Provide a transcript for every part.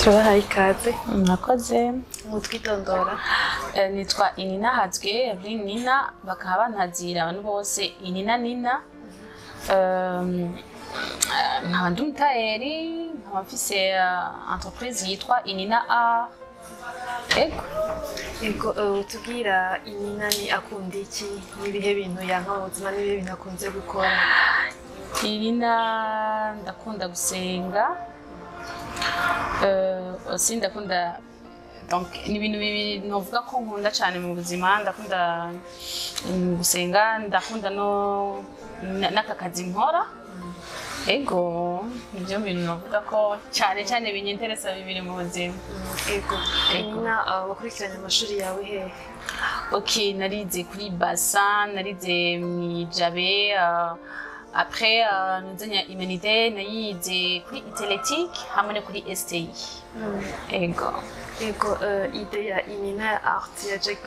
Turabahaye ikaze. Murakoze. Mutwitondora. Nitwa Inina Hazwe Evelyn Nina, bakaba bantazira abantu bose Inina Nina. Nkaba ndi umutayeri, nkaba mfise entreprise yitwa Inina Art. Ego. Ego, tubwira Inina ni akunda iki, n'ibihe bintu yanka mu buzima, n'ibihe bintu akunze gukora? Inina ndakunda gusenga. Aussi ndakunda, donc ni ibintu bibiri novuga ko nkunda cyane mu buzima: ndakunda gusenga, ndakunda no n'aka kazi nkora. Ego, nibyo bintu novuga ko cyane cyane binyenteresa bibiri mu buzima. Ego. Ego. Inina, wakurikiranye amashuri yawe hehe? Ok, narize kuri Bassin, narize mw'ijabe, après nuzanya humanité nayize kuri Iteletike hamwe no kuri STI. Ego. Ego, idée ya Inina Art yaje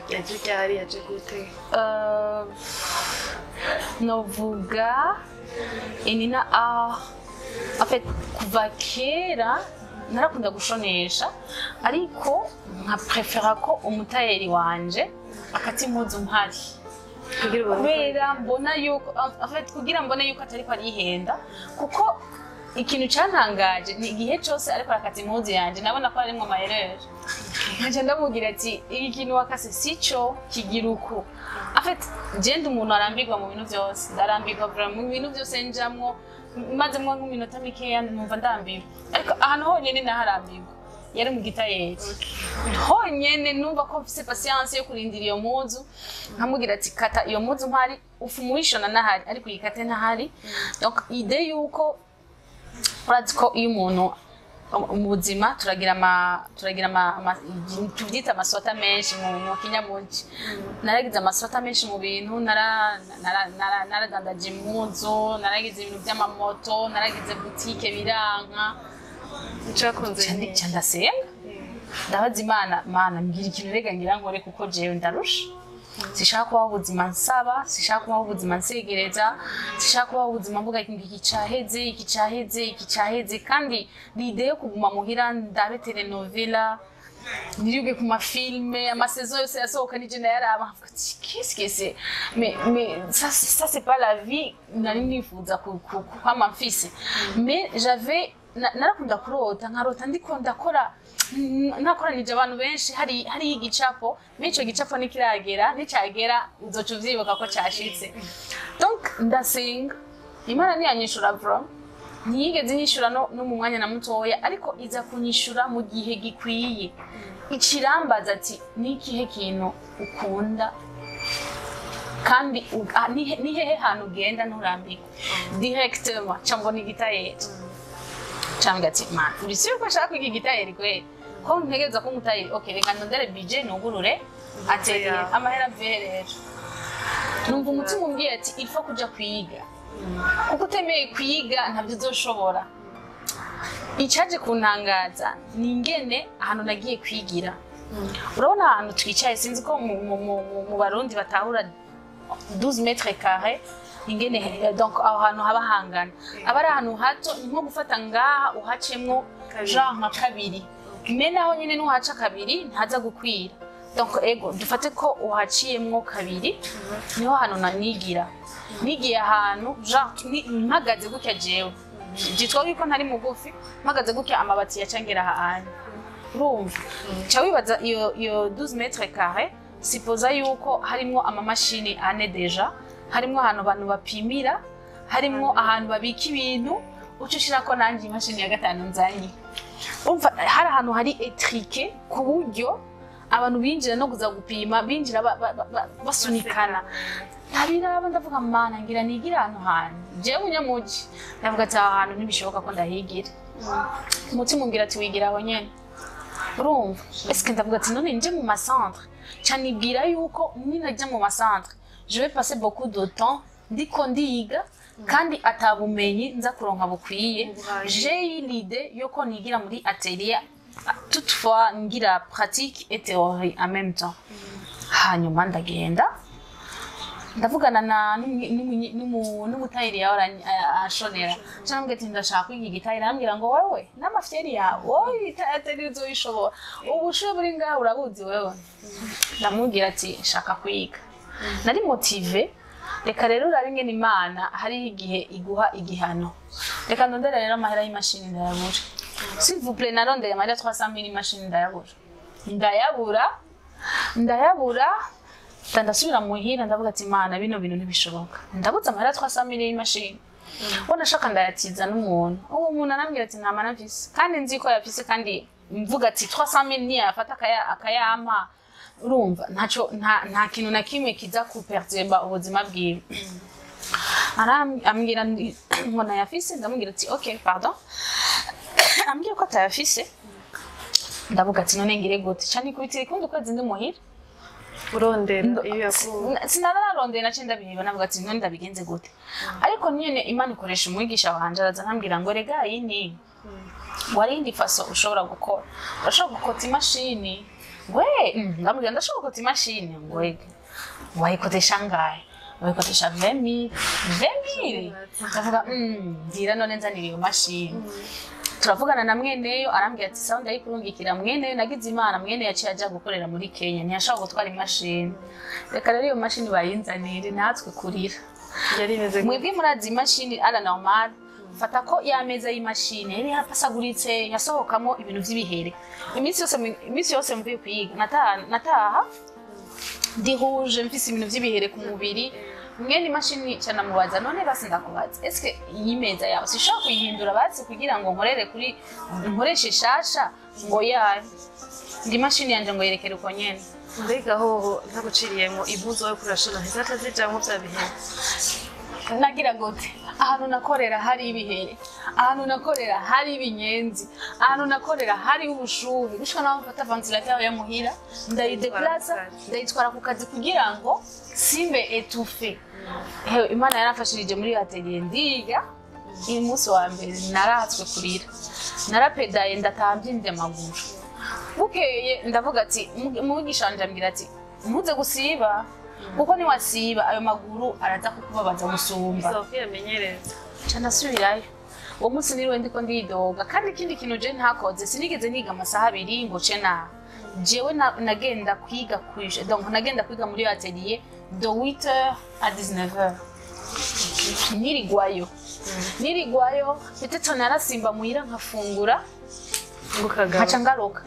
ryari, yaje gute? Novuga Inina Art, en fait, kuva kera narakunda gushonesha, ariko nka prefera ko umutayeri wanje akata impuzu mpari. Kugira ubone. Kubera mbona yuko, en fait, kugira mbone yuko atariko arihenda, kuko ikintu cyantangaje ni igihe cyose ariko arakata impuzu yanje nabona ko harimwo ama erreurs, nkaca ndamubwira ati: "Iki kintu wakase sico, kigira uku." En fait, je ndi umuntu arambirwa mu bintu byose, ndarambirwa vraiment mu bintu byose njamwo, mazemwo nk'iminota mikeya numva ndambiwe. Ariko ahantu honyene naharambirwa yari mu gitayeri honyene, numva ko mfise patience yo kurindira iyo mpuzu, nkamubwira ati: "Kata iyo mpuzu mpari, ufu uyishona nahari, ariko uyikate ntahari." Donc idée yuko, urazi ko iyo umuntu mu buzima turagira ama tubyita amasota menshi mu kinyamuci, naragize amasota menshi mu bintu, naradandaje impuzu, naragize ibintu by'amamoto, naragize boutique, biranka. Icakunze ni Ca ndasenga, ndabaza Imana: "Mana, mbwira ikintu rega ngira nkore, kuko jewe ndarusha, sishaka kubaho ubuzima nsaba, sishaka kubaho ubuzima nsegereza, sishaka kubaho ubuzima mvuga ngo iki caheze, iki caheze, iki caheze." Kandi l'idée yo kuguma muhira ndabe telenovela, niribwe ku ma films, ama saisons yose yasohoka nije nayaraba, nkavuga ati: "Qu'est-ce que c'est?" Mais ça c'est pas la vie nari nifuza kwama mfise. Mais j'avais narakunda kurota, nkarota ndiko ndakora, nakoranije abantu benshi, hari igicapo, mais ico gicapo ntikiragera, nicagera uzoca uvyibuka ko cashitse. Donc ndasenga, Imana ntiyanyishura vraiment, ntiyigeze inyishura no mu mwanya na mutoya, ariko iza kunyishura mu gihe gikwiye. Ikirambaza ati: "Ni ikihe kintu ukunda kandi ni hehe hantu ugenda nturambirwe?" Directement ca mbona igitayeri, cambwira ati: "Man, uri sûr ko nshaka kwiga igitayeri kweli, ko ntegereza ko umutayeri? Ok, reka ndondere budget nugurure atelier." Amahera avuye rero, numva umutima umbwiye ati: "Il faut kuja kwiga, kuko utemeye kwiga ntabyo uzoshobora." Icaje kuntangaza ni ingene ahantu nagiye kwigira, urabona ahantu twicaye, sinzi ko mu Barundi batahura 12 mètres carrés ingene, donc aho hantu haba hangana, aba ari ahantu hato, ni nko gufata ngaha uhacemwo Kabiri. Genre nka kabiri, mais naho nyene nuhaca kabiri ntaza gukwira. Donc ego, dufate ko uhaciyemwo kabiri, niho hantu nigira, nigiye ahantu genre mpagaze gutya, jewe byitwa yuko ntari mugufi, mpagaze gutya amabati yacangera ahantu. Urumva, ca wibaza iyo 12 mètres carrés, supposa yuko harimwo amamashini ane déjà, harimwo ahantu abantu bapimira, harimwo ahantu babika ibintu, uca ushirako nanje imashini ya gatanu nzanye. Urumva hari ahantu hari étriqué, ku buryo abantu binjira no kuza gupima binjira basunikana. Ntabiraba, ndavuga: "Mana, ngira nigire ahantu hantu." Jewe unyamuji ndavuga ati: "Aha hantu ntibishoboka ko ndahigira." Umutima umbwira ati: "Wigira aho nyene." Urumva, eske ndavuga ati: "None nje mu ma centres?" Ca nibwira yuko ninajya mu ma centres, je vais passer beaucoup de temps ndiko ndiga kandi atabumenyi nza kuronka bukwiye. Buhagije. J'ai eu l'idée yuko nigira muri atelier, toutefois ngira pratique et théorie en même temps. Hanyuma ndagenda. Ndavugana na n'umutayeri yahora ashonera, cyangwa ati ndashaka kwiga igitayeri. Arambwira ngo wewe n'amafyeri yawe, wowe atari uzoyishobora, ubushuhe buri ngaho urabuzi wewe. Ndamubwira ati nshaka kwiga, nari motivé. Reka rero urabe ingene Imana hariho igihe iguha igihano. Reka ndondere rero amahera y'imashini, ndayabura. S'il vous plaît, narondeye amahera 300 mille imashini, ndayabura, ndayabura, ndayabura. Ndasubira muhira, ndavuga ati Imana, bino bintu ntibishoboka, ndabuze amahera 300 mille y'imashini. Uwo nashaka ndayatiza n'umuntu, uwo muntu arambwira ati nta mana mfise, kandi nzi ko yafise, kandi mvuga ati 300 mille niyafata akayampa, urumva ntaco, nta kintu na kimwe kiza kuperturba ubuzima bwiwe. Ambwira ngo ntayafise. Ndamubwira ati ok, pardon. Ambwira ko atayafise. Ndavuga ati none ngire gute? Ca nikubitira ikundi kwezi ndi muhira. Urondera iyo yakuwe. Sinararondeye, naciye ndabiheba. Navuga ati none ndabigenze gute? Ariko nyene Imana ikoresha umwigisha wanje, araza arambwira ngo rega iyi ni wari indi façon ushobora gukora, urashobora gukota imashini. We ndamubwira ndashobora gukota imashini. Ngo ege wayikotesha ngahe? Wayikotesha 20 000. 20 000! Ndavuga ngira none nzanira iyo mashini. Turavugana na mweneyo, arambwira ati sawa, ndayikurungikira. Mweneyo, nagize Imana, mwene yaciye aja gukorera muri Kenya, ntiyashobora gutwara imashini. Reka rero iyo mashini bayinzanire, natwe kurira. Yari imeze gute? Mwebwe murazi imashini à la normale, fata ko ya meza y'imashini yari yapasaguritse, yasohokamo ibintu vy'ibihere. Iminsi yose mvuye kwiga nataha ndi rouge, mfise ibintu vy'ibihere ku mubiri. Mwene imashini canamubaza none basi ndakubaza, eske iyi meza yawe sishobora kuyihindura basi kugira ngo nkorere kuri nkoreshe shasha? Ngo yayo ndi imashini yanje, ngo yerekere uko nyene. Mbega hoho ntaguciriyemo, impuzu wowe kurashona ntizaca zijamwo vya bihere? Nagira gute? Ahantu nakorera hari ibihere, ahantu nakorera hari ibinyenzi, ahantu nakorera hari ubushuhe, gushika naho mfata ventilateur ya muhira, ndayideplaza, ndayitwara ku kazi kugira ngo simbe étouffée. Hewe, Imana yaramfashirije muri atelier ndiga. Uyu munsi wa mbere naratswe kurira, narapedaye, ndataha mbyimvye amaguru. Bukeye ndavuga ati umwigisha wanje ambwira ati ntuze gusiba, kuko niwasiba ayo maguru araza kukubabaza gusumba. Bisaba kwiyamenyereza. Ca ndasubirayo. Uwo munsi niriwe ndiko ndidoga. Kandi ikindi kintu je ntakoze, sinigeze niga amasaha 2 ngo ce naha. Jewe nagenda kwiga kwishe, donc nagenda kwiga muri atelier de 8h à 19h, nirigwayo, nirigwayo. Peut-être narasimba muhira nkafungura, ngo ukagaruka. Nkaca ngaruka.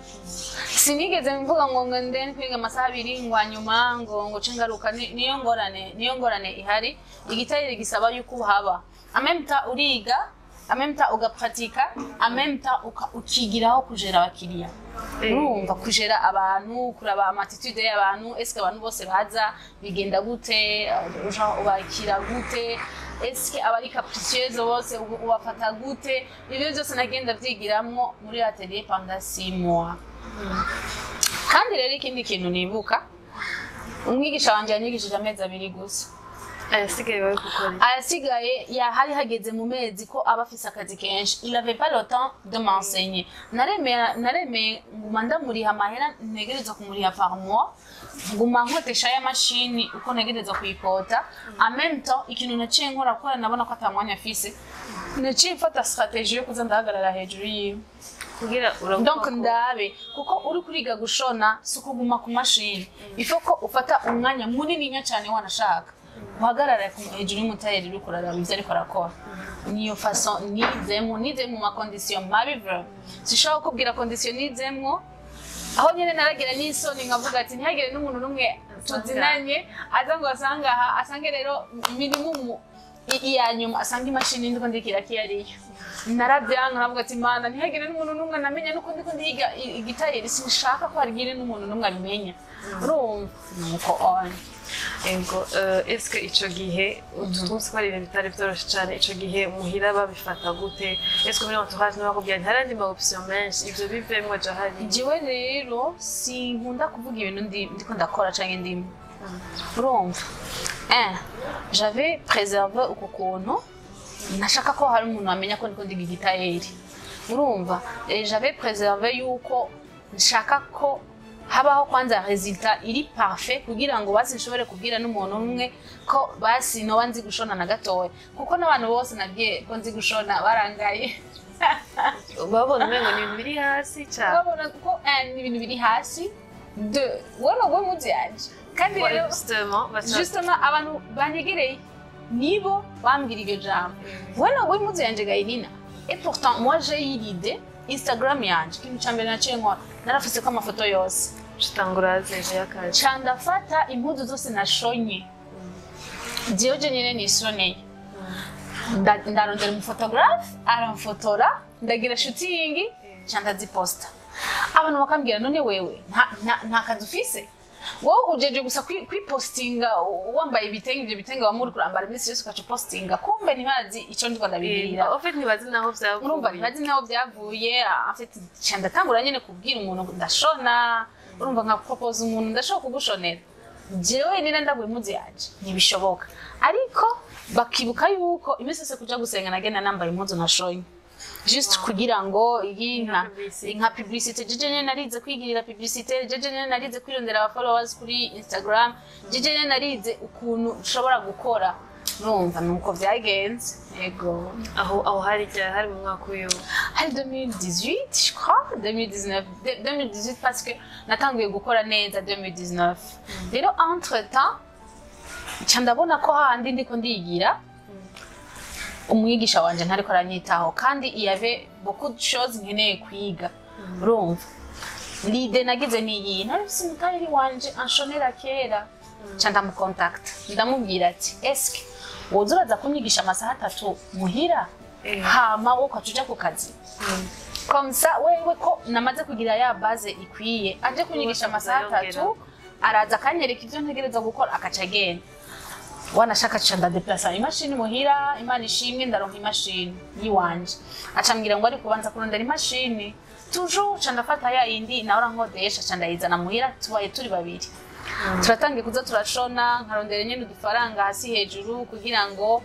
Sinigeze mvuga ngo ndende kwiga amasaha 2, ngo hanyuma ngo ce ngaruka. Niyo ngorane, niyo ngorane ihari. Igitayeri gisaba yuko uhaba en même temps uriga, en même temps ugapratika, en même temps ukigiraho kujera abakiriya. Urumva, kujera abantu, kuraba ama attitude y'abantu, eske abantu bose baza bigenda gute, genre ubakira gute, eske abari capricieuse bose ubafata gute. Ibyo byose nagenda vyigiramwo muri atelier pendant 6 mois. Kandi rero ikindi kintu nibuka, umwigisha wanje yanyigishije amezi 2 gusa. Ayasigaye wowe gukora iki? Ayasigaye ya hari hageze mu mezi ko aba afise akazi kenshi, il avait pas le temps de m'enseigner. Naremeye, naremeye, nguma ndamuriha amahera ntegerezwa kumuriha par mois, nguma nkotesha ya mashini uko ntegerezwa kuyikota. En même temps, ikintu naciye nkora, kubera nabona ko ata mwanya afise, naciye mfata stratégie yo kuza ndahagarara hejuru yiwe. Kugira uraguma Donc ndabe, kuko uri kuriga gushona si ukuguma ku mashini, il faut ko ufata umwanya munini nya cyane, wanashaka uhagarara hejuru y'umutayeri uriko uraraba ivyo ariko arakora. Niyo façon nizemo, nize mu ma condition mabi vraiment. Sinshobora kukubwira condition nizemwo, aho nyene naragira n'isoni, nkavuga ati ntihagire n'umuntu n'umwe tuzinanye aza ngo asange aha, asange rero minimum iya nyuma, asange imashini ndiko ndikira ko iyo ariyo. Narabyanka, nkavuga ati Mana, ntihagire n'umuntu n'umwe namenya nuko ndiko ndiga igitayeri, sinshaka ko hagire n'umuntu n'umwe abimenya. Urumva, nuko on Ego, eske ico gihe twumvise ko ari ibintu bitari vyoroshe cane, ico gihe muhira babifata gute? Eske muri entourage ntibakubwira nti hari andi ma option menshi, ivyo bivemwo, ja hariya? Jewe rero sinkunda kuvuga ibintu ndiko ndakora canke ndimo. Urumva, j'avais préservé uku kuntu nashaka ko hari umuntu amenya ko ndiko ndiga igitayeri. Urumva, j'avais préservé yuko nshaka ko Habaho kwanza résultat iri parfait kugira ngo basi nshobore kubwira n'umuntu umwe ko basi noba nzi gushona na gatoya, kuko n'abantu bose nabwiye ko nzi gushona barangaye. Babona umengo ni ibintu biri hasi cyane. Babona ko ni ibintu biri hasi de wowe wowe muzi yanje, kandi rero Justement justement abantu banyegereye nibo bambwira iryo jambo: "Wowe wowe muzi yanje gayinina." Et pourtant moi, j'ai eu l'idée, Instagram yanje, ikintu ca mbere naciye nkora, narafise ko amafoto yose. Tutangura zeje y'akazi. Ca ndafata impuzu zose nashonye jewe je nyene nishoneye. Ndarondera umuphotographe, aramfotora, ndagira shooting, ca ndaziposta. Abantu bakambwira: "None wewe nta kazi ufise? Wowe ujeje gusa kwipostinga wambaye ibitenge, ivyo bitenge wama uriko urambara iminsi yose, ugaca upostinga." Kumbe ntibazi ico ndiko ndabibwira. En fait, ntibazi naho vyavuye. Urumva, ntibazi naho byavuye. En fait, nca ndatangura nyene kubwira umuntu ngo ndashona. Urumva, nka propose umuntu: "Ndashobora kugushonera jewe nina ndaguye impuzu yanje." Ntibishoboka. Ariko bakibuka yuko iminsi yose kuja gusenga nagenda nambaye impuzu nashonye, juste kugira ngo iyi nka Nka publicité. Nka publicité. Jeje nyene narize kwigirira publicité, jeje nyene narize kwirondera aba followers kuri Instagram, jeje nyene narize ukuntu nshobora gukora. Urumva, nuko vyagenze, yego. Aho hari ryari? Hari mu mwaka uyu? Hari 2018, je crois, 2019, 2018, parce que natanguye gukora neza 2019. Rero entre temps nca ndabona ko hahandi ndiko ndigira, umwigisha wanje ntariko aranyitaho, kandi il y avait beaucoup de choses nkeneye kwiga. Urumva, l'idée nagize ni iyi: nari mfise umutayeri wanje anshonera kera, nca ndamucontacta, ndamubwira ati: "Eske woza uraza kunyigisha amasaha 3 muhira, hama wowe ukaca uja ku kazi? Comme ça wewe ko namaze kugira ya base ikwiye, aje kunyigisha amasaha 3, araza akanyereka ivyo ntegereza gukora, akaca agenda." Wanashaka ca ndadeplasa imashini muhira. Imana ishimwe, ndaronka imashini yiwanje. Acambwira ngo ari kubanza kurondera imashini toujours. Ca ndafata ya yindi nahora nkodesha, ca ndayizana muhira. Tubaye turi babiri, turatangiye kuza turashona, nkarondera nyene udufaranga hasi hejuru kugira ngo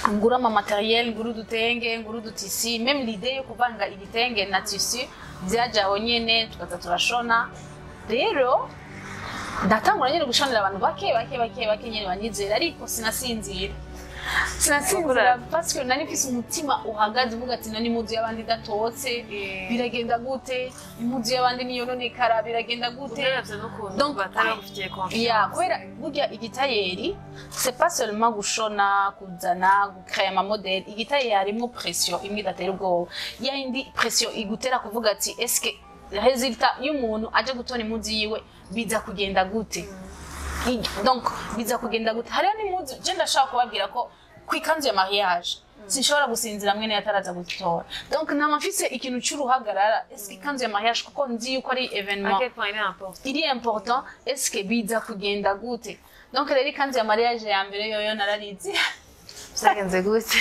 ngura ama matériel, ngura udutenge, ngura udutissu. Même l'idée yo kuvanga igitenge na tissu vyaje aho nyene. Tukaza turashona. Rero ndatangura nyene gushonera abantu bake bake bake bake nyene banyizera, ariko sinasinzira parce que nari mfise umutima uhagaze uvuga ati: "None impuzu y'abandi idatotse, biragenda gute? Impuzu y'abandi niyononekara, biragenda gute?" Uravye n'ukuntu Donc, batari bagufitiye confiance. Ya, kubera burya igitayeri, c'est pas seulement gushona, kuzana, gucréer ama modèle. Igitayeri harimwo pression imwe idatera ubwoba, ya yindi pression igutera kuvuga ati: "Est-ce que résultat y'umuntu aje gutora impuzu yiwe biza kugenda gute?" Donc biza kugenda gute? Hariho n'impuzu je ndashaka kubabwira ko ku ikanzu ya mariage sinshobora gusinzira mwene yataraza gutora. Donc nama mfise ikintu c'uruhagarara: est-ce que ikanzu ya mariage, kuko nzi yuko ari À événement quel point il est important. Iri important, est-ce que biza kugenda gute? Donc rero ikanzu ya mariage ya mbere yoyo nararize. Vyagenze gute?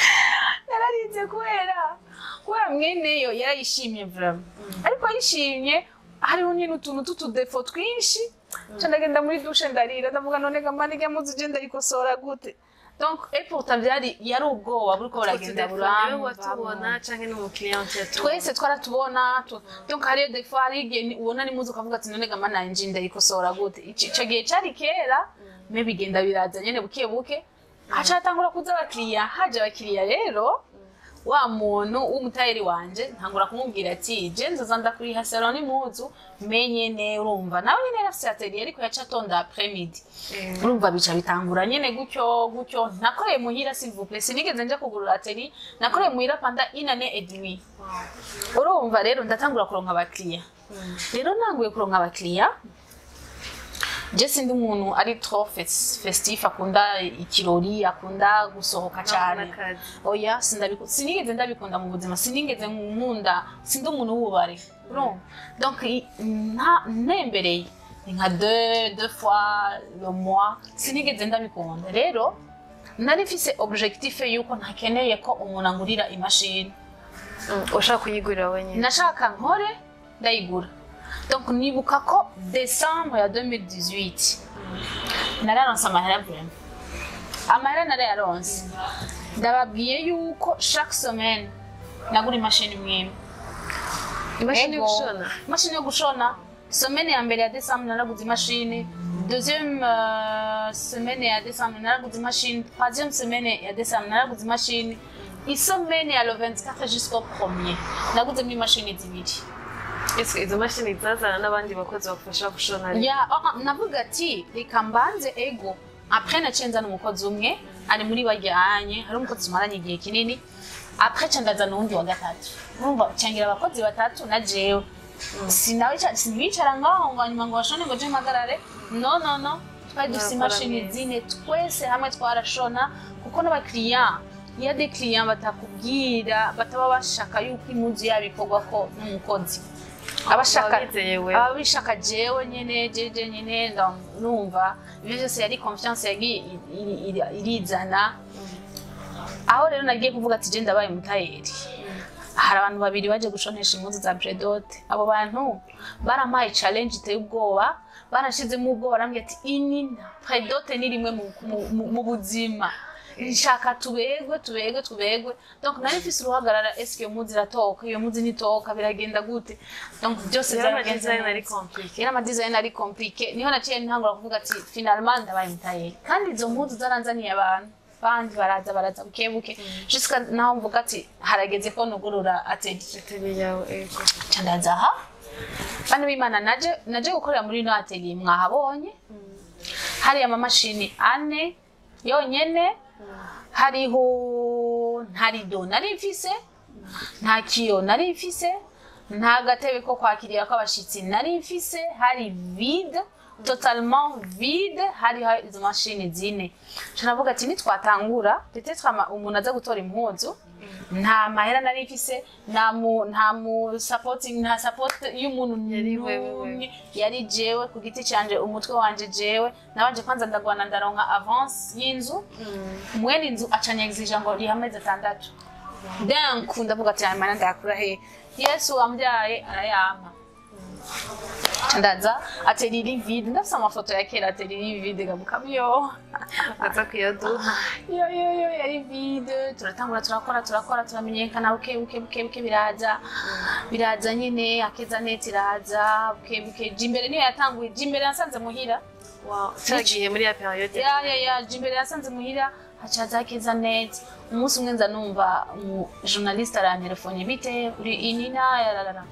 Nararize kubera mweneyo yarayishimye vraiment, ariko ayishimye hariho nyine utuntu t'utudéfauts twinshi. Nca ndagenda muri douche, ndarira, ndavuga: "None gamana irya mpuzu je ndayikosora gute?" Donc et pourtant byari, yari ubwoba buriko buragenda Utwo tudéfauts niwe buramvamo. watubona canke n'umukiriya yatubona? Twese twaratubona. Donc hariyo des fois, hari igihe ubona n'impuzu ukavuga ati: "None gamana nje ndayikosora gute?" Ico gihe cari kera, mais bigenda biraza nyene buke buke, haca hatangura kuza abakiriya. Haje abakiriya rero, wa muntu w'umutayeri wanje ntangura kumubwira ati: "Je nzoza ndakuriha salon n'impuzu menyene." Urumva, nawe nyene yari afise atelier, ariko yaca atonda après midi. Urumva, bica bitangura nyene gutyo gutyo. Nakoreye muhira, s'il vous plaît, sinigeze nja kugurura atelier. Nakoreye muhira pendant une année et demie. Urumva rero, ndatangura kuronka abakiriya. Rero nanguye kuronka abakiriya, je sindi umuntu ari trop festif, akunda ikirori, akunda gusohoka cyane. N'akazi. Oya, sinigeze ndabikunda mu buzima, sinigeze nkunda, sindi umuntu w'ububare. Urumva, donc ntembereye ni nka deux fois le mois, sinigeze ndabikunda. Rero nari mfise objectif yuko ntakeneye ko umuntu angurira imashini. Ushaka kuyigurira wenyine. Nashaka nkore ndayigura. Donc nibuka ko décembre ya 2018 nararonse amahera. Vraiment, amahera narayaronse. Ndababwiye yuko chaque semaine nagura imashini imwe imwe. Imashini yo Ego. gushona? Imashini yo gushona. Semaine ya mbere ya décembre naraguze imashini, deuxième semaine ya décembre naraguze imashini, troisième semaine ya décembre naraguze imashini, isemaine ya le 24 jusqu'au premier naguzemo imashini zibiri. Ese izo mashini zazana n'abandi bakozi bagufasha gushona? Ya, oh, navuga ati reka mbanze ego. Après naciye nzana umukozi umwe ari muri bajyanye, hari umukozi tumaranye igihe kinini. Après ca ndazana uwundi wa gatatu. Urumva cangira abakozi batatu na jewe. Sinawe sinibicara ngaho ngo hanyuma ngo bashone ngo je mpagarare. No, no, no, twari dufise Murakora imashini mwese. zine, twese hamwe twarashona, kuko n'abakiriya, iyo des clients batakubwira, bataba bashaka yuko impuzu yabo ikorwa ko n'umukozi abashaka Baba bizeye wewe. Ababishaka jewe nyene, jeje nyene. Donc numva ivyo vyose yari confiance yagiye irizana. Aho rero nagiye kuvuga ati je ndabaye umutayeri, hari abantu babiri baje gushonesha impuzu za pré-dot. Abo bantu barampaye challenge iteye ubwoba, barashizemo ubwoba, barambwira ati ini pré-dot ni rimwe mu buzima, nshaka tubegwe, tubegwe, tubegwe. Donc nari mfise uruhagarara: eske iyo mpuzu iratoka, iyo mpuzu ntitoka, biragenda gute? Donc byose Yari byaragenze ama design ari neza. compliqué. Yari amadesign ari compliqué. Niho naciye ntangura kuvuga ati finalement ndabaye umutayeri. Kandi izo mpuzu zaranzaniye abantu bandi, baraza, baraza buke buke, jusqu'à naho mvuga ati harageze ko nugurura atelier. Atelier yawe, ego. Ca ndaza aha. Bana b'Imana, naje gukorera muri ino atelier mwahabonye, hari amamashini ane yonyene, hariho nta rido nari mfise, nta kiyo nari mfise, nta gatebe ko kwakirira kw'abashitsi nari mfise. Hari vide, totalement vide. Hariho izo mashini zine. Nca navuga ati nitwatangura peut-être umuntu aza gutora impuzu, nta mahera nari mfise, nta mu supporting, nta support y'umuntu Yari wewe. n'umwe. Yari jewe ku giti canje, umutwe wanje jewe. Nabanje kwanza ndagwana, ndaronka avance y'inzu. Mwene inzu acanya exija ngo riha amezi 6. Donc ndavuga ati aya mahera ndayakura he? Yesu wambyaye arayampa. Nca ndaza, atelier iri vide. Ndafise amafoto ya kera, atelier iri vide gamukamyo. Aza kuyaduha. Yo yo yo, yari vide. Turatangura, turakora, turakora, turamenyekana buke buke buke buke. Biraza, biraza nyine, akeza neti iraza buke buke. Jimbere niyo yatanguye. Jimbere yasanze muhira. Wow, cyagiye muri ya période. Ya, Jimbere yasanze muhira, hacaza akeza neti. Umunsi umwe nza numva umu journaliste arantelefone: "Bite, uri inina?" Yararara,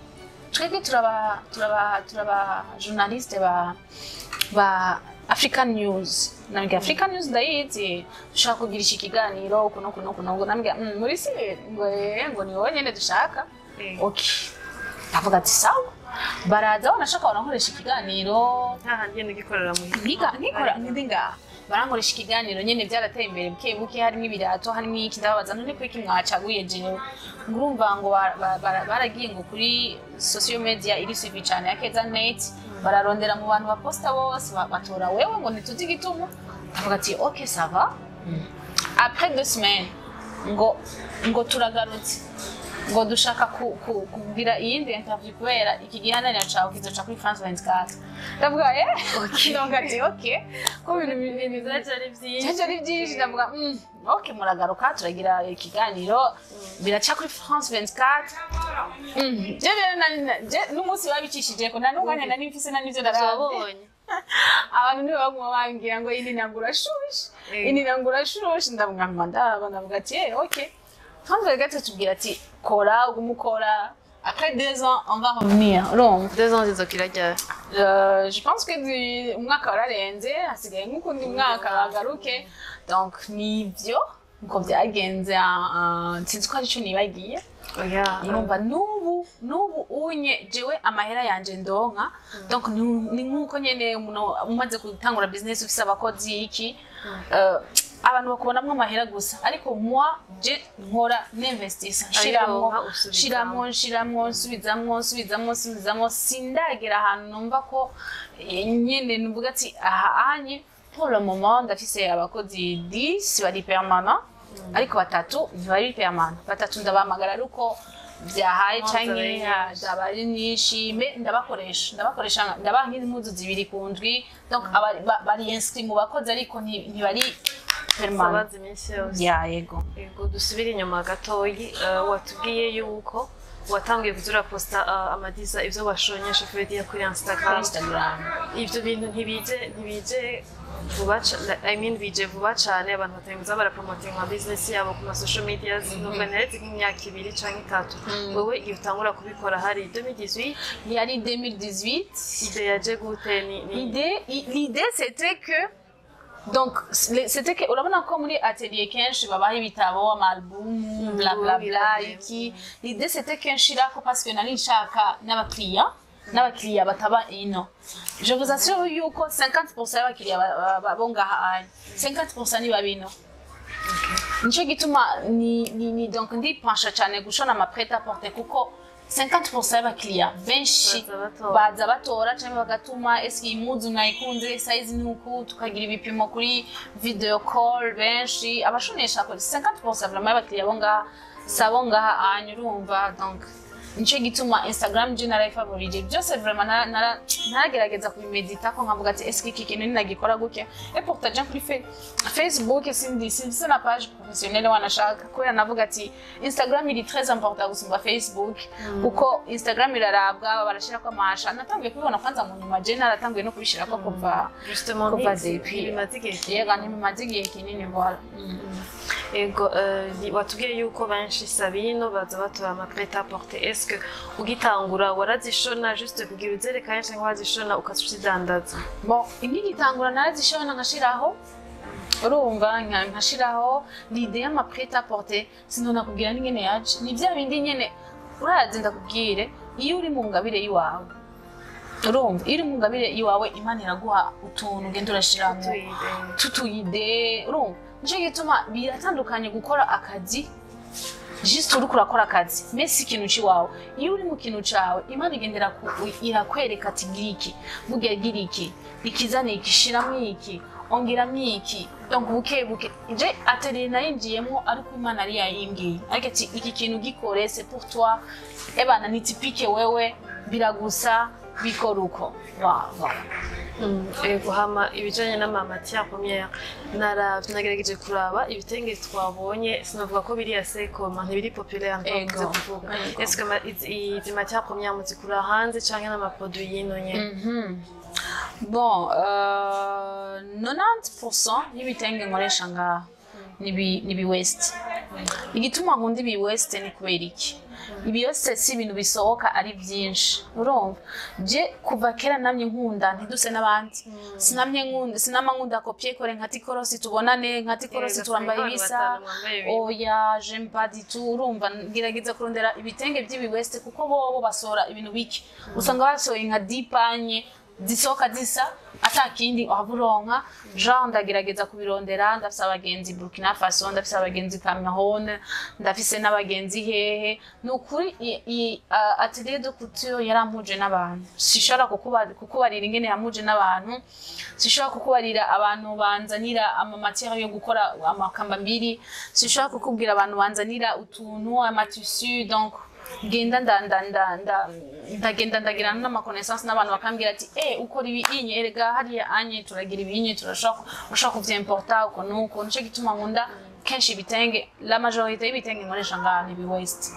twebwe turaba journaliste ba African News. Nambwira: "African News ndayizi, dushaka kugira iki kiganiro uku n'uku n'uku n'uku." Nambwira: muri si ngo ngo ni wowe nyene dushaka." Okay, ndavuga ati sawa. Baraza, banashaka barankoresha ikiganiro. Hahandi nyene ugikorera muhira. Nkikora ndi ngaha, barankoresha ikiganiro nyene. Byarateye imbere buke buke, harimo ibirato, harimo iki. Ndababaza: "None kuki mwacaguye jewe?" Ngo urumva ngo baragiye ngo kuri social media iri suivi cyane ya Keza Net, bararondera mu bantu baposta bose, batora wewe, ngo ntituzi igituma. Ndavuga ati ok, ça va. Après 2 semaines ngo turagarutse, ngo dushaka kugira iyindi interview kubera iki gihananiro cawe kizoca kuri France 24. Ndavuga donc ati ok, ko ibintu Byaje ari byinshi. Byaje ari byinshi. Ndavuga ok, muragaruka turagira ikiganiro, biraca kuri France 24. Je rero je n'umunsi babicishije ko nta n'umwanya nari mfise, nta n'ivyo naravye. Wabonye. Abantu nibo baguma bambwira ngo ini ntabwo urashushe, ini ntabwo urashushe. Ndavuga ngo ndaba, ndavuga ati ok. France 24 tubwira ati kora, ugume ukora, après 2 ans on va revenir. Urumva? 2 ans zizokira ryari? Je pense que umwaka wararenze, hasigaye nk'ukundi mwaka bagaruke. Donc nivyo niko byagenze. Sinzi ko arico nibagiye. Oya. Urumva n'ubu unye jewe amahera yanje ndonka, donc ni nk'uko nyene umuntu umaze gutangura business ufise abakozi iki, abantu bakubonamwo amahera gusa, ariko moi je nkora ninvestisa, nshiramwo. Ayironka, usubizamwo. Nshiramwo, nshiramwo, nsubizamwo, nsubizamwo, nsubizamwo. Sindagera ahantu numva ko nyene nuvuga ati aha anye. Pour le moment ndafise abakozi 10 bari permanent, ariko batatu ntibari permanent. Batatu ndabahamagara ari uko byahaye Impuzu canke ari nyinshi. Zaba ari nyinshi, mais ndabakoresha, ndabaha nk'impuzu zibiri ku ndwi. Donc bari inscrit mu bakozi, ariko ntibari permanent. Sabazi iminsi yose. Ya, yego. Yego, dusubire inyuma gatoyi. Watubwiye yuko Watangiye kuza uraposta amadiza ivyo washonye, je veux dire kuri Instagram. Instagram. Ivyo bintu ntibije vuba I mean, bije vuba cane. Abantu batangiye kuza barapromotinga ama business yabo ku ma social medias, nubwo nteretse nk'imyaka 2 canke 3. Wewe igihe utangura kubikora hari 2018? Yari 2018. Idée yaje gute? Ni L'idée, c'était que, donc c'était que urabona ko muri atelier kenshi babaha ibitabo, ama album, bla bla bla. Iki, l'idée c'était que nshirako parce que nari nshaka n'abakiriya bataba ino. Je vous assure yuko 50% y'abakiriya bo ngaha aya, 50% ni babino. Nico gituma ni donc ndipansha cyane gushona ama prêt à porter, kuko 50% y'abakiriya benshi baza batora. Baza batora cyangwa bagatuma: "Eske iyi mpuzu nayikunze, size nuku?" Tukagira ibipimo kuri video call. Benshi abashonesha ko 50% vraiment y'abakiriya bo ngaha sabo ngaha anyu, urumva? Donc nico gituma Instagram je narayifavorije byose vraiment. Naragerageza kubimedita ko nkavuga ati: "Eske iki kintu ninagikora gutya?" Et pourtant je kuri Facebook sindi simfise na page professionnelle wanashaka, kubera navuga ati Instagram iri très important gusumba Facebook, kuko Instagram irarabwa, barashirako amasha. Natanguye kubibona kwanza mu nyuma, je naratanguye no kubishirako kuva Justement, kuva depuis. Bimaze igihe. Yega, ntibimaze igihe kinini, voilà. Ego, watubwiye yuko benshi sabino baza batora ama prêt à porter. Est-ce que ugitangura warazishona juste kugira uzerekane, cyangwa wazishona ukazidandaza? Bon, nkigitangura narazishona nkashiraho, urumva, nkashiraho. L'idée y'ama prêt à porter sinonakubwira n'ingene yaje. Ni bya bindi nyene urazi, ndakubwire: iyo uri mu ngabire y'iwawe, urumva, iyo uri mu ngabire iwawe, Imana iraguha utuntu ugenda urashiramo Utu idée. Tutu idée, urumva? Nico gituma biratandukanye gukora akazi juste uriko urakora akazi, mais si ikintu ciwawe. Iyo uri mu kintu cawe, Imana igendera irakwereka ati: "Gira iki, burya gira iki, ikizana iki, shiramwo iki, ongeramwo iki." Donc buke buke je atelier nayinjiyemwo, ariko Imana ari yayimbwiye, ariko ati: "Iki kintu gikore, c'est pour toi, ebana ni typique wewe, biragusa, bikora uko." Voilà. Ego, hama ibijanye n'ama matière première, naravye, nagerageje kuraba ibitenge twabonye, sinavuga ko biri assez commun, ntibiri populaire ntavuze kuvuga. Est-ce que izi matière première muzikura hanze canke n'ama produit y'ino nyene? Bon, 90% y'ibitenge nkoresha ngaha ni bi waste. Igituma nkunda ibi waste ni kubera iki? Ibi waste si ibintu bisohoka ari byinshi, urumva? Je kuva kera namye nkunda ntiduse n'abandi. Sinamye nkunda, sinama nkunda copier coller nka tikorosi, tubonane nka tikorosi, turambaye ugasanga ibisa. abantu batanu bambaye ibintu. Oya, j'aime pas du tout, urumva? Ngerageza kurondera ibitenge by'ibi waste, kuko bobo basohora ibintu bike. Usanga basohoye nka 10 paniers zisohoka zisa, ata kindi waba uronka. Genre ndagerageza kubirondera. Ndafise abagenzi Burkina Faso, ndafise abagenzi Cameroon, ndafise n'abagenzi hehe. Ni ukuri atelier de couture yarampuje n'abantu. Sishobora kukubarira ingene yampuje n'abantu, sishobora kukubarira abantu banzanira ama matière yo gukora amakambambiri, sishobora kukubwira abantu banzanira utuntu, ama tissu. Donc ngenda nda nda nda nda ndagenda ndagirana n'ama connaissance n'abantu, bakambwira ati: "Eh, ukora ibi inye, erega hariya anye turagira ibi inye, turashobora ushobora kuvyimporta uko nuko." Nico gituma nkunda kenshi ibitenge, la majorité y'ibitenge nkoresha ngaha ni ibi waste,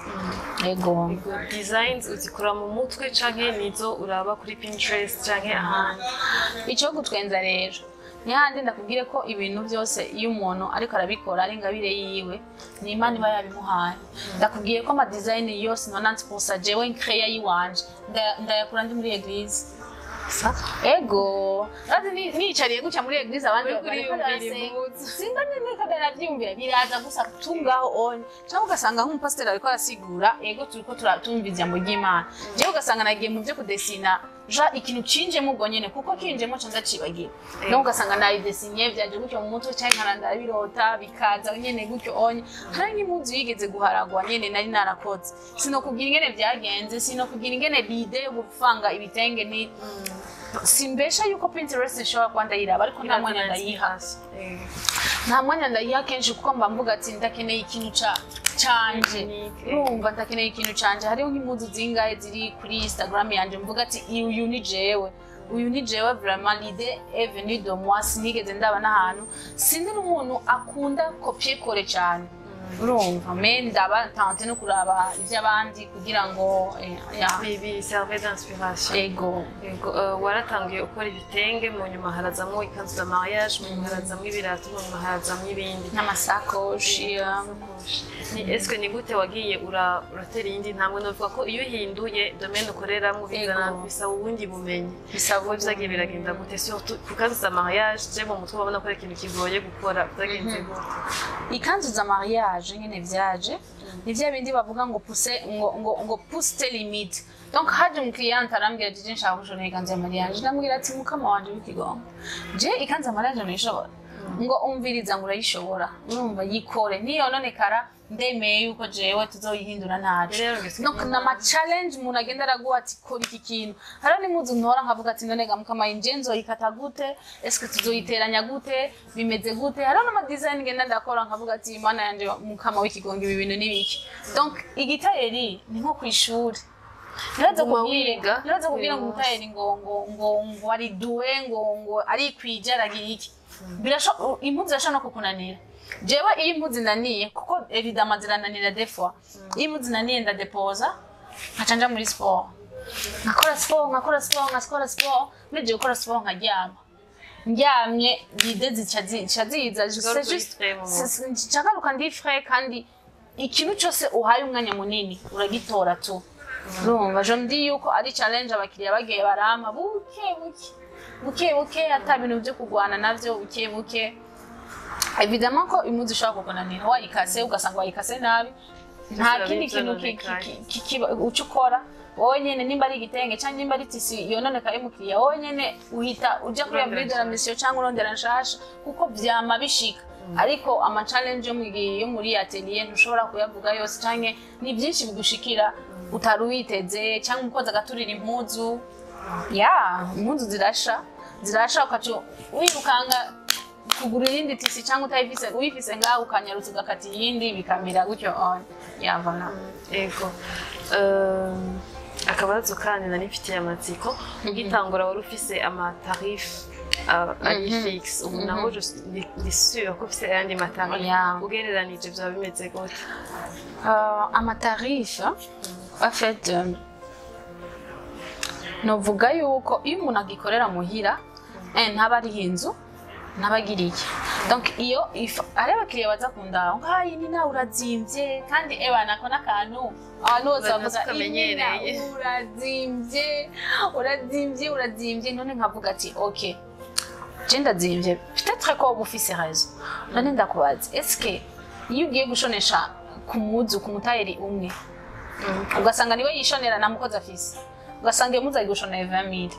ego. Designs uzikura mu mutwe canke nizo uraba kuri Pinterest canke ahandi? Icyo gutwenza rero ni handi ndakubwire ko ibintu byose iyo umuntu ariko arabikora ari ingabire yiwe, ni Imana iba yabimuhaye. Ndakubwiye ko ama design yose 90% jewe nkreya yiwanje ndayakura ndi muri église. Ego, urazi niyicariye gutya muri église, abandi Uriko bariko uriyumvira barasenga. Impuzu. Simba ndiko ndaravyiyumvira, biraza gusa tungaho onye, cyangwa ugasanga nk'umupasiteri ariko arasigura, ego, turiko turatumva ijambo ry'Imana, jewe ugasanga nagiye mu byo kudesina ja ikintu cinjemo ubwo nyene, kuko kinjemo ca ndacibagira. Donc ugasanga nayidesinye, vyaje gutyo mu mutwe, canke nkara ndabirota bikaza nyene gutyo onye. Hari nk'impuzu yigeze guharagwa nyene nari narakoze, sinokubwira ingene vyagenze, sinokubwira ingene l'idée yo guvanga ibitenge. Ni simbesha yuko Pinterest nshobora kuba ndayiraba, ariko nta mwanya ndayiha, nta mwanya ndayiha kenshi, kuko mba mvuga ati ndakeneye ikintu canje. Unique. Urumva, ndakeneye ikintu canje. Hariho nk'impuzu zingahe ziri kuri Instagram yanje mvuga ati: "Uyu ni jewe, uyu ni jewe." Vraiment, l'idée est venue de moi, sinigeze ndaba n'ahantu. Sindi n'umuntu akunda copier coller cyane. Urumva, mais ndaba tente no kuraba ivy'abandi kugira ngo ya. Bi serve d'inspiration. Ego. Yego, waratangiye ukora ibitenge, mu nyuma harazamwo ikanzu za mariage, mu nyuma harazamwo ibirato, mu nyuma harazamwo ibindi. N'amasakoshi. Ni eske ni gute wagiye uratera iyindi ntambwe? Novuga ko iyo uhinduye domaine ukoreramwo bizana Ego. bisaba ubundi bumenyi. Bisaba. Wowe vyagiye biragenda gute, surtout ku kanzu za mariage? Je mu mutwe babona ko ari ikintu kigoye gukora. Vyagenze gute? Ikanzu za mariage nyene vyaje ni vya bindi bavuga ngo pousse, ngo pousse tes limites. Donc haje umukiriya arambwira ati: "Je nshaka gushona ikanzu ya mariage." Ndamubwira ati: "Mukama wanje w'ikigongo, je ikanzu ya mariage ntayishobora." Ngo: "Umviriza," ngo: "urayishobora, urumva, yikore, niyononekara ndemeye yuko jewe tuzoyihindura ntaco." Rero yarungitswe Donc nama challenge umuntu agenda araguha ati: "Kora iki kintu." Hariho n'impuzu ntora nkavuga ati: "None ga mukama, inje nzoyikata gute? Eske tuzoyiteranya gute? Bimeze gute?" Hariho n'ama design ngenda ndakora nkavuga ati: "Imana yanje, mukama w'ikigongo, ibi bintu ni biki?" Donc igitayeri ni nko kw'ishuri. Ntibaze Guma kubwira, wiga ntibaze kubwira ngo buri munsi. Umutayeri ngo ari doué, ngo arikwije, aragira iki. Impuzu irashobora no kukunanira. Jewe iyo impuzu inaniye, kuko évidemment zirananira des fois, iyo impuzu inaniye ndadepoza, nkaca nja muri sport, nkakora sport, nkakora sport, nkakora sport. Mpejeje gukora sport nkaryama. Ndyamye l'idée zica ziza. Ugaruka C'est juste uri frais mu mutwe. Nca ngaruka ndi frais, kandi ikintu cyose uhaye umwanya munini uragitora tu. Urumva, je me dis yuko ari challenge abakiriya bagiye barampa buke buke buke buke, ata bintu byo kurwana navyo, buke buke. Évidemment ko impuzu ishobora kukunanira wayikase, ugasanga wayikase nabi, nta Biba kindi kintu vyononekaye. uca ukora wowe nyene. Nimba ari igitenge cyangwa nimba ari tissu yononekaye y'umukiriya, wowe nyene uhita uja kuri Urondera abri de la mission cyangwa urondera nshasha, kuko vyama bishika. Ariko ama challenge yo muri atelier ntushobora kuyavuga yose, canke ni byinshi bigushikira utari witeze, cyangwa umukozi agaturira impuzu. Ya, impuzu zirasha, zirasha, ukaca wirukanga kugura iyindi tissu, cyangwa utayifise, uyifise ngaho ukanyarutsa ugakata iyindi, bikamera gutyo on ya, voilà. Ego. Akabazo kandi nari mfitiye amatsiko: ugitangura wari ufise ama tarif ari fixe, ubu naho ndi sûre ko ufise ayandi ma tarif. Ugereranije vyaba bimeze gute? Ama tarif, en fait, novuga yuko iyo umuntu agikorera muhira, ntaba ariho inzu, ntaba agira iki. Donc iyo hari abakiriya baza kundaho ngo: "Hayi Nina, urazimvye." Kandi eba nako n'akantu abantu bose Baza bavuga: tukamenyereye. "Nina, urazimvye, urazimvye, urazimvye." None nkavuga ati: "Ok, je ndazimvye, peut-être ko woba ufise raison. None ndakubaza, eske iyo ugiye gushonesha ku muzu ku mutayeri umwe, ugasanga niwe yishonera, nta mukozi afise, ugasanga iyo muzu ari gushonera 20,000,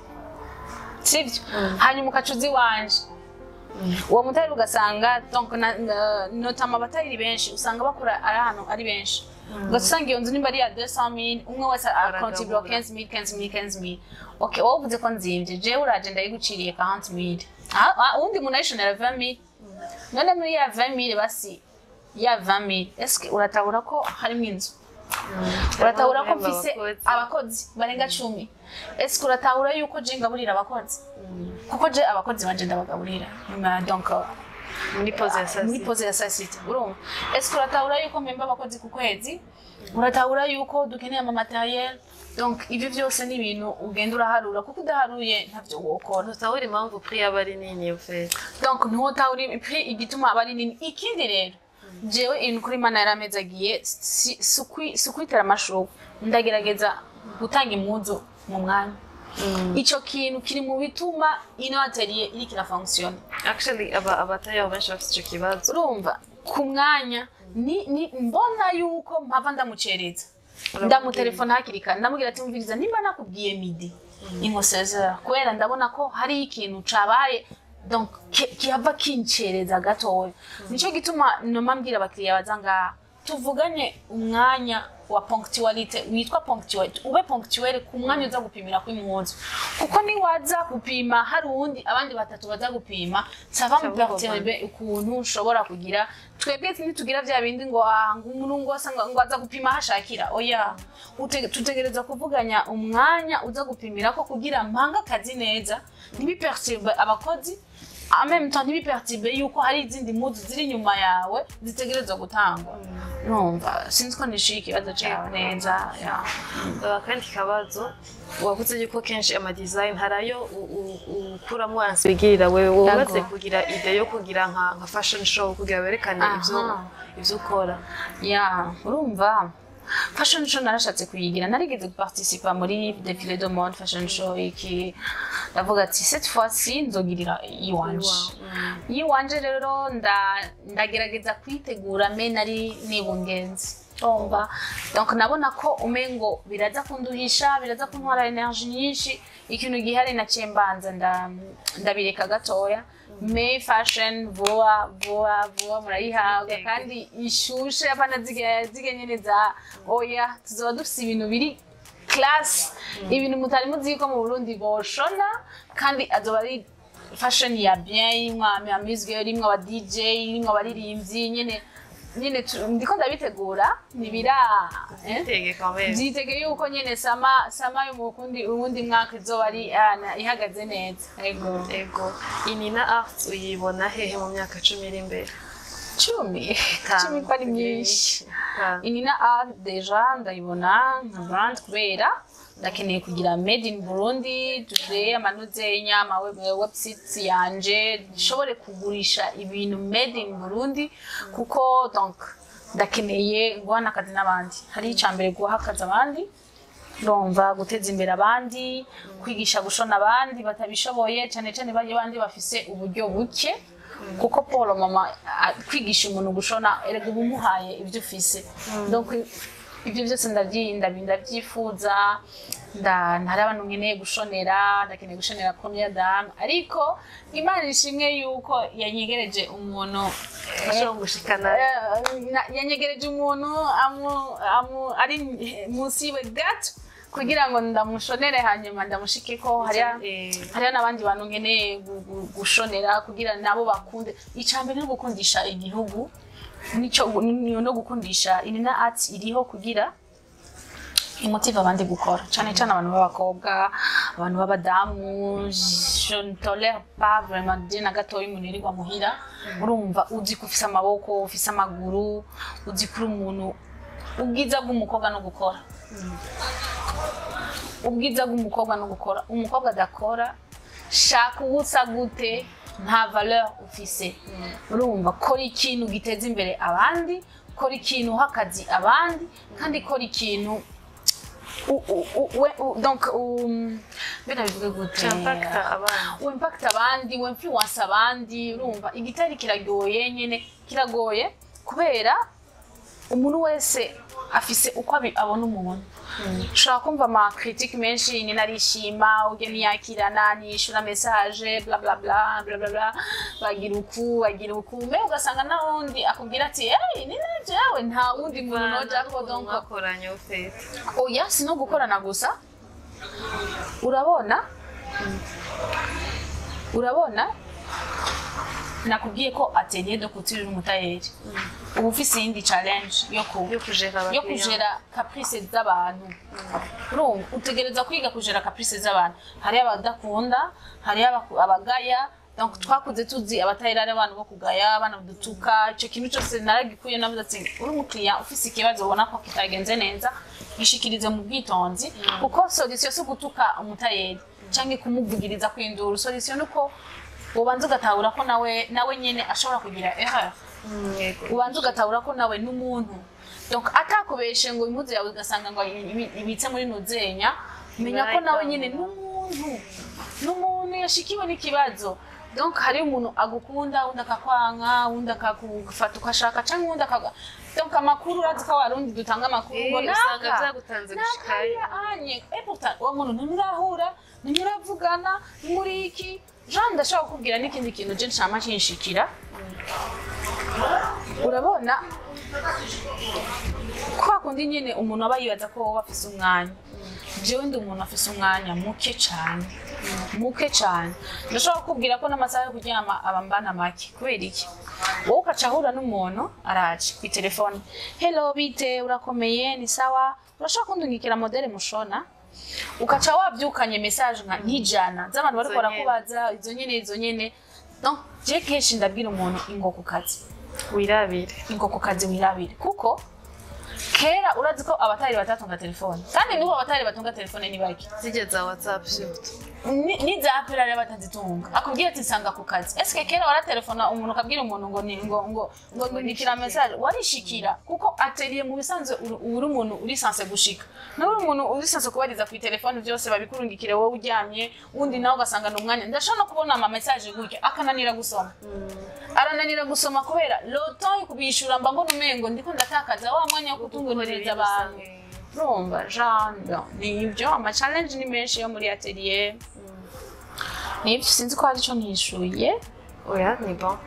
sivyo? Hanyuma ukaca uza iwanje, uwo mutayeri ugasanga, donc notamment abatayeri benshi usanga bakora ari ahantu ari benshi, ugasanga iyo nzu nimba ari iya 200,000, umwe wese akontribua Baragabura. 15,000, 15,000, 15,000. Ok, wowe uvuze ko nzimvye, jewe uraje ndayiguciriye 40,000. Uwundi muntu ayishonera 20,000. None muri ya 20,000, basi ya 20,000, eske uratabura ko harimo inzu? Uratahura ko mfise abakozi. Abakozi barenga 10? Eske uratahura yuko je ngaburira abakozi? Kuko je abakozi banje ndabagaburira. Donc muri pause ya saa muri sita. Pause ya saa sita. Urumva, eske uratahura yuko mpemba abakozi ku kwezi? Uratahura yuko dukeneye ama matériel? Donc ivyo vyose ni ibintu ugenda uraharura, kuko udaharuye ntavyo wokora. Ntutahura impamvu prix yaba ari nini ufite. Donc ntiwotahura prix igituma aba ari nini. Ikindi rero, jewe ibintu kuri Imana yaramezagiye, si ukwitera amashurwe, ndagerageza gutanga impuzu mu mwanya. Ico kintu kiri mu bituma ino atelier iriko irafonctionne. Actually abatayeri benshi bafite ico kibazo. Urumva, ku mwanya ni mbona yuko mpava ndamucereza, ndamutelefona hakiri kare, ndamubwira ati: "Umviriza, nimba nakubwiye midi, ingo 16h, kubera ndabona ko hari ikintu cabaye, donc kihava kincereza gatoya." Nico gituma noma mbwira abakiriya baza ngaha: tuvugane umwanya wa ponctualité, witwa ponctuel, ube ponctuel ku mwanya uza gupimira kw'impuzu, kuko niwaza gupima hari uwundi, abandi batatu baza gupima, ça va me Ça va. perturber ukuntu nshobora kugira. Twebwe ntitugira vya bindi ngo: "Ah, ngo umuntu ngo asa ngo aza gupima hashakira." Oya. Tutegereza kuvuganya umwanya uza gupimirako kugira mpange akazi neza, ntibiperturbe abakozi. En même temps, ntibiperturbe yuko hari izindi mpuzu ziri inyuma yawe zitegerezwa gutangwa. Urumva, sinzi ko nishuye ikibazo cawe neza ya. Akandi kabazo, wavuze yuko kenshi ama design harayo ukuramo answigirira wewe, wubatse kugira idée yo kugira nka fashion show kugira werekane ivyo ukora? Ya, urumva, fashion show narashatse kuyigira, narigeze guparticipa muri défilé de mode, fashion show iki. Ndavuga ati cette fois-ci nzogirira iwanje. Iwanje rero ndagerageza kwitegura, mais nari nibungenze, urumva. Donc nabona ko umengo biraza kunduhisha, biraza kuntwara énergie nyinshi. Ikintu gihari, naciye mbanza ndabireka gatoya. Mais fashion vuba vuba vuba murayihabwa. Yego. Kandi ishushe, apana zige nyene za oya. Tuzoba dufise ibintu biri classe, ibintu mutari muzi ko mu Burundi boshona, kandi azoba ari fashion ya bien, irimwo amizwe, irimwo aba DJ, irimwo abaririmbyi nyene nyene. Ndiko ndabitegura, ntibira eh? Tege quand même. Vyitege yuko nyene sama yo mu kundi uwundi mwaka izoba ari ihagaze neza, ego. Ego. Inina Art uyibona hehe mu myaka 10 iri imbere? 10? Tanu. 10 ko ari myinshi. Tanu. Inina Art déjà ndayibona nka brand, kubera ndakeneye kugira made in Burundi, dukreye amanuzenya ama website yanje, nshobore kugurisha ibintu made in Burundi, kuko donc ndakeneye guhana akazi n'abandi. Hari icambere, guha akazi abandi, urumva, guteza imbere abandi, kwigisha gushona abandi batabishoboye, cyane cyane bajya bandi bafise uburyo buke, kuko paul mama kwigisha umuntu gushona, erega uba umuhaye ibyo ufise. Donc ibyo byose ndabyifuza. Hari abantu nkeneye gushonera, ndakeneye gushonera première dame, ariko Imana ishimwe yuko yanyegereje umuntu Ashobora gushikana. Yanyegereje umuntu ari munsi yiwe gato kugira ngo ndamushonere, hanyuma ndamushikeko. Hariya hariya n'abandi bantu nkeneye gushonera kugira nabo bakunde. Icambere no gukundisha igihugu, nico no gukundisha Inina Art iriho kugira imotive abandi gukora, cyane cyane abantu b'abakobwa, abantu b'abadamu. Je ne tolère pas vraiment je na gatoya umuntu yirirwa muhira. Urumva, uzi ko ufise amaboko, ufise amaguru, uzi ko uri umuntu. Ubwiza bw'umukobwa no gukora, ubwiza bw'umukobwa no gukora. Umukobwa adakora, shaka ubusa gute, nta valeur ufise. Urumva, kora ikintu giteza imbere abandi, kora ikintu uha akazi abandi, kandi kora ikintu donc mbega bivuge gute? Impacta abandi. Wimpacta abandi, winfluence abandi. Urumva, igitari kiragoye nyene, kiragoye kubera umuntu wese afise uko abona umuntu. Ushobora kumva ama critique menshi: "Nina arishima, ujye ntiyakirana, niyishura message, bla bla bla bla bla bla, bagira uku, bagira uku." Mais ugasanga nawundi akubwira ati: "Hey, Nina, jewe nta wundi muntu nojako." Donc mwakoranye ufite. Oya, si no gukorana gusa. Urabona, nakubwiye ko atelier de couture n'umutayeri, uba ufise iyindi challenge yo ku yo kujera yo abakiriya. Kujera caprice z'abantu. Urumva, utegereza kwiga kujera caprice z'abantu. Hariyo abadakunda, hariyo abagaya. Donc twakuze tuzi abatayeri ari abantu bo kugaya, abana badutuka. Ico kintu cyose naragikuye. Navuze ati uri umukiriya ufise ikibazo ubona ko kitagenze neza, gishikirize mu bwitonzi, kuko solution si gutuka umutayeri canke kumuvugiriza kwindura. Solution nuko ubanza ugatahura ko nawe nyene ashobora kugira erreur. Yego. Ubanza ugatahura ko nawe n'umuntu, donc atakubeshe ngo impuzu yawe ugasanga ngo ibitse muri nuzenya, menya ko nawe nyine n'umuntu yashikiwe n'ikibazo. Donc hari umuntu agukunda, undi akakwanka, undi akakufata uko ashaka, cyangwa undi akaga. Donc amakuru, urazi ko abarundi dutanga amakuru ngo Usanga naka vyagutanze gushikayo. Nakaya anye, et pourtant uwo muntu ntimurahura, ntimuravugana, ntimuri iki. Jean, ndashaka kukubwira n'ikindi kintu je nshama kinshikira. Urabona kwa kundi nyene umuntu aba yibaza ko wowe afise umwanya. Jewe ndi umuntu afise umwanya muke cane, muke cane. Ndashobora kukubwira ko n'amasaha yo kuryama aba mbana make. Kubera iki? Wowe ukaca ahura n'umuntu, araje ku telefone: "Hello, bite, urakomeye? Ni sawa, urashobora kundungikira modèle mushona?" Ukaca wabyukanye message nka nk'ijana z'abantu bariko Izo nyene. barakubaza izo nyene, izo nyene. Donc je kenshi ndabwira umuntu, ingo ku kazi, wirabire. Ingo ku kazi wirabire, kuko kera urazi ko abatari batatunga telefone, kandi n'ubu abatari batunga telefone ni bake. Zijya za WhatsApp surtout. N'iza apera rero batazitunga, akubwira ati nsanga ku kazi. Eske kera waratelefona umuntu, ukabwira umuntu ngo ni ngo ndikira message, warishikira? Kuko atelier mu bisanzwe uri umuntu uri censé gushika, nawe uri umuntu uri censé kubariza ku telefone, byose babikurungikire wowe uryamye. Undi nawe ugasanga ni umwanya, ndashobora no kubona ama message gutya akananira gusoma, arananira gusoma kubera le temps yo kubishura, mba mbona umengo ndiko ndatakaza wa mwanya wo kutunganiriza abantu. Urumva, genre ni ibyo, ama challenge ni menshi yo muri atelier, nibyo. Sinzi ko hari icyo ntishuye. Oya, ni bon.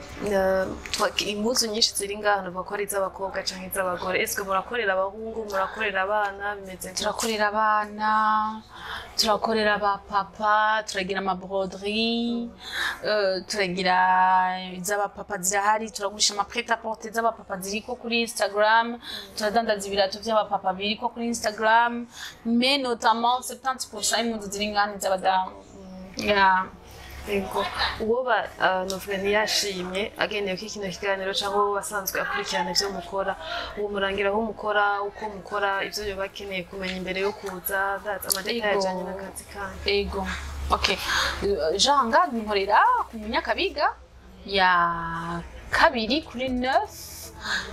Impuzu nyinshi ziri ngaha navuga ko ari iz'abakobwa canke iz'abagore. Ese murakorera abahungu, murakorera abana, bimeze gute? Turakorera abana, turakorera abapapa, turagira ama broderie, turagira iz'abapapa zirahari, turagurisha ama prêt-à-porter z'abapapa ziriko kuri Instagram, turadandaza ibirato by'abapapa biriko kuri Instagram, mais notamment 70% y'impuzu ziri ngaha ni iz'abadamu. Yeah. Ego, uwo ba novuga ntiyashimye agendeye ko kino kiganiro, cyangwa uwo basanzwe akurikirana ivyo mukora, uwo murangira aho mukora, uko mukora, ivyo yoba akeneye kumenya imbere yo kuza, ndazi ama détails Ego. ajanye n'akazi kanyu. Ego. Ok. Genre nga nkorera ku Munyakabiga ya kabiri kuri 9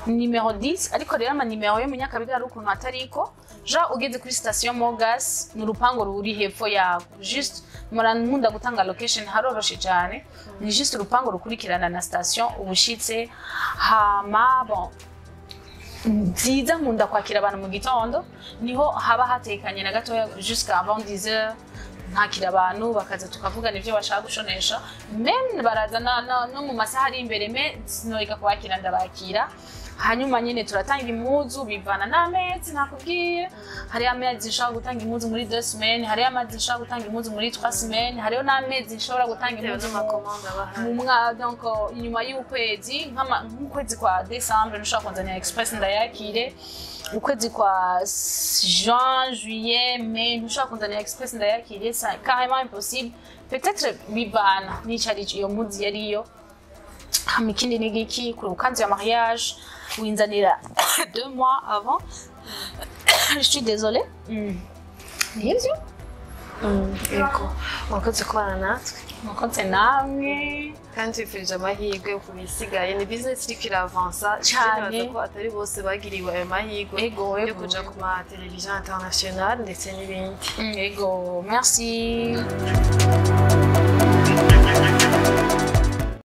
numéro 10, ariko rero ama numéro yo Munyakabiga ari ukuntu atariko. Genre ugeze kuri station Mogas, ni urupango ruri hepfo yago. Juste mura nkunda gutanga location, haroroshe cyane. Ni juste urupango rukurikirana na station ubushitse. Hama bon, nziza, nkunda kwakira abantu mu gitondo, niho haba hatekanye na gatoya, jusqu'à avant 10 heures nkakira abantu, bakaza tukavugana ibyo bashaka gushonesha. Même baraza no mu masaha ari imbere, mais sinoreka kwakira, ndabakira. Hanyuma nyine turatanga impuzu bivana n'amezi nakubwiye. Hariyo amezi nshobora gutanga impuzu muri 2 semaines, hariyo amezi nshobora gutanga impuzu muri 3 semaines, hariyo n'amezi nshobora gutanga Bitewe impuzu n'ama commandes aba ahari. Mu mwaka, donc inyuma y'ukwezi, nk'ukwezi kwa décembre ntushobora kunzanira express ndayakire, ukwezi kwa juin, juillet, mai ntushobora kunzanira express ndayakire, c'est carrément impossible. Peut-être bivana n'icari iyo mpuzu yariyo. Hama ikindi ni giki? Ku kanzu ya mariage winzanira 2 mois avant, je suis désolée. Nivyo. Yego, mwakoze kubana natwe. Mwakoze namwe. Kandi tubifurije amahirwe ku bisigaye. Ni business iriko iravansa. Cane. Nibaza ko atari bose bagiriwe ayo mahirwe Ego, yo ego. kuja ku ma television international ndetse n'ibindi. Ego, merci.